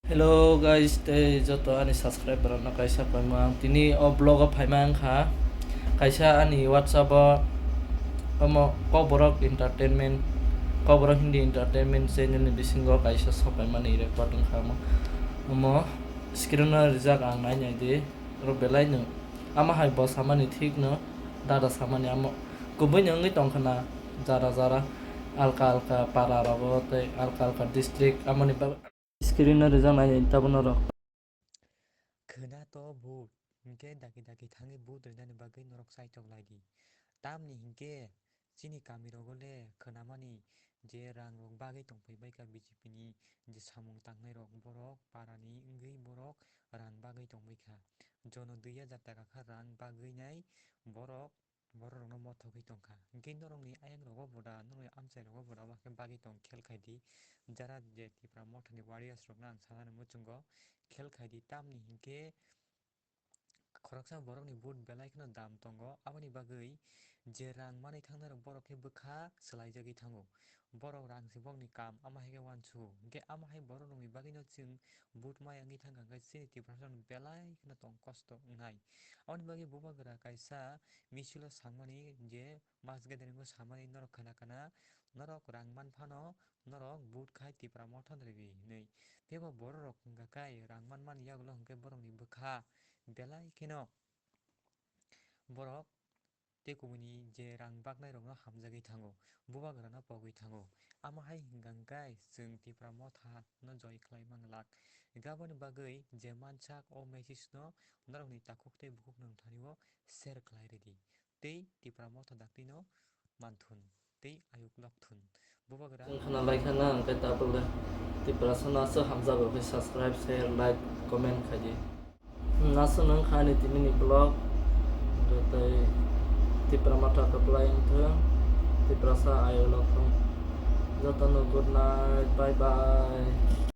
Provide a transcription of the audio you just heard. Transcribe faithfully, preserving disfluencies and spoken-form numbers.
Hello guys, tei joto ani subscriber rokno kaisa koimang. Tini o vlog o phaima wngkha kaisa ani WhatsApp o omo Kokborok Entertainment, Kokborok Hindi Entertainment channel ni bisingo kaisa sopaimani record wngkha omo. Omo screen o rijak, ang nai nai di. Oro belai no ama hai bo samani thik no, dada samani amo kubui no wngwi tongkha na, jara jara alka alka para rogo tei alka alka district amoni bagwi. Screen o rijak nai tabuk norok. Khwna to vote, hinkhe daki daki thangwi vote rinani bagwi norok chaitok lai di. Tamni hinkhe chini kami rogo le khwnamani je rang rok bagwi tongphai bai kha B J P ni je samung tangnai rok, borok para ni wngwi borok rang bagwi tongbai kha. Jono dui hajar taka kha rang bagwi nai borok borok rokno mothogwi tongkha. Hinkhe norokni ayang rogo boda, norokni amchai rogo boda, omo khe bagwi tong khel khai di. Jara je Tipra Motha ni warriors rokno ang sanani muchungo khel khai di, tamni hinkhe khoroksa borokni vote belai kheno dam tongo, aboni bagwi je rang manwi thangnai rok borok khe bwkha swlaijagwi thango. Borok rang se bokni kam, ama hai khe uansukgo. Hinkhe ama hai borok rokni bagwino chwng vote maya wngwi thangkha, hinkhe chini Tiprasa rok belai kheno tong kosto wngnai. Aboni bagwi bubagra kaisa misil o samani je mass gathering o samani norok khna khna norok rang man phano norok vote khai Tipra Motha no rwdi hinwi. Teibo borok rok hwnkha kai rang man mani yagulo hwnkhe borokni bwkha belai kheno borok tei kubuni je rang baknai rokno hamjagwi thango, bubagrano pogwi thango. Ama hai hwnkha hwnkhe chwng Tipra Motha no joi khlai mang lak. Aboni bagwi je mansak o message no norokni takhuk tei bukhuk nungthani o share khlai rwdi tei Tipra Motha daktino manthun tei ayuk lokthun. Bubagra. Chwng khna lai kha na, hwnkhe tabuk le Tiprasa no aswk hamjago khe subscribe, share, like, comment khai di. Hmm, aswk no wngkha ani tini ni vlog. Hwnkhe tei Tipra Motha kwplai wngthung, Tiprasa ayuk lokthung. Jotono good night, bye bye.